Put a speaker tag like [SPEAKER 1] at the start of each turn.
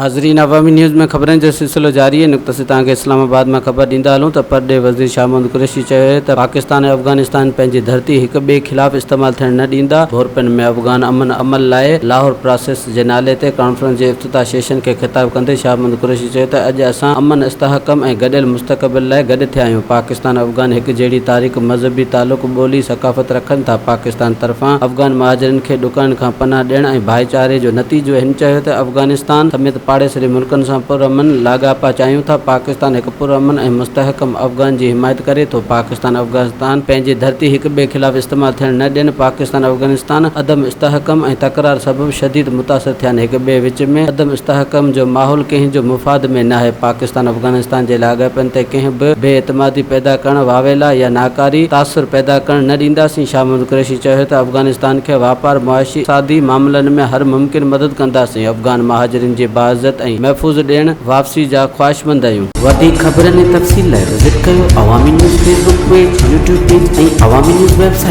[SPEAKER 1] ناظرين عوامي نيوز ۾ خبرن جو سلسلو جاري آهي نقطه سي توهان کي اسلام آباد مان خبر ڏيندا هلون ته پرڏيهي وزير شاهه محمود قريشي چيو آهي ته پاڪستان ۽ افغانستان پنهنجي ڌرتي هڪ ٻئي خلاف استعمال ٿيڻ نه ڏيندا ڀورپن ۾ افغان امن عمل لاء لاهور پراسيس جي نالي تي ڪانفرنس جي افتتاح سيشن کي خطاب ڪندي شاهه محمود قريشي چيو ته اڄ اسان امن استحڪم ۽ گڏيل مستقبل لاء گڏ ٿيا آهيون پاڪستان افغان هڪ جهڙي تاريخ مذهبي تعلق ٻولي ثقافت رکن ٿا پاڪستان طرفان افغان مهاجرن کي ڏکاين کان پناهه ڏيڻ ۽ ڀائيچاري جو نتيجو هن چيو ته افغانستان سميت پاڙيسري ملڪن سان پرامن لاڳاپا چاهيون ٿا، پاڪستان هڪ پرامن ۽ مستحڪم افغان جي حمايت ڪري ٿو، پاڪستان افغانستان پنهنجي ڌرتي هڪ ٻئي خلاف استعمال ٿيڻ نه ڏين، پاڪستان افغانستان عدم استحڪم ۽ تڪرار سبب شديد متاثر ٿيا آهن، هڪ ٻئي وچ ۾ عدم استحڪم جو ماحول ڪنهن جو مفاد ۾ ناهي، پاڪستان افغانستان جي لاڳاپن تي ڪنهن به بي اعتمادي پيدا ڪرڻ، واويلا يا ناڪاري تاثر پيدا ڪرڻ نه ڏينداسين، شاهه محمود قريشي چيو ته افغانستان کي واپار، معاشي، اقتصادي معاملن ۾ هر ممڪن مدد ڪنداسين، افغان مهاجرين جي باعزت ۽ محفوظ ڏيڻ واپسي جا خواهشمند آهيون.
[SPEAKER 2] وڌيڪ خبرن ۽ تفصيل لاء وزٽ ڪيو Awami news Facebook page, YouTube page ۽ Awami news website.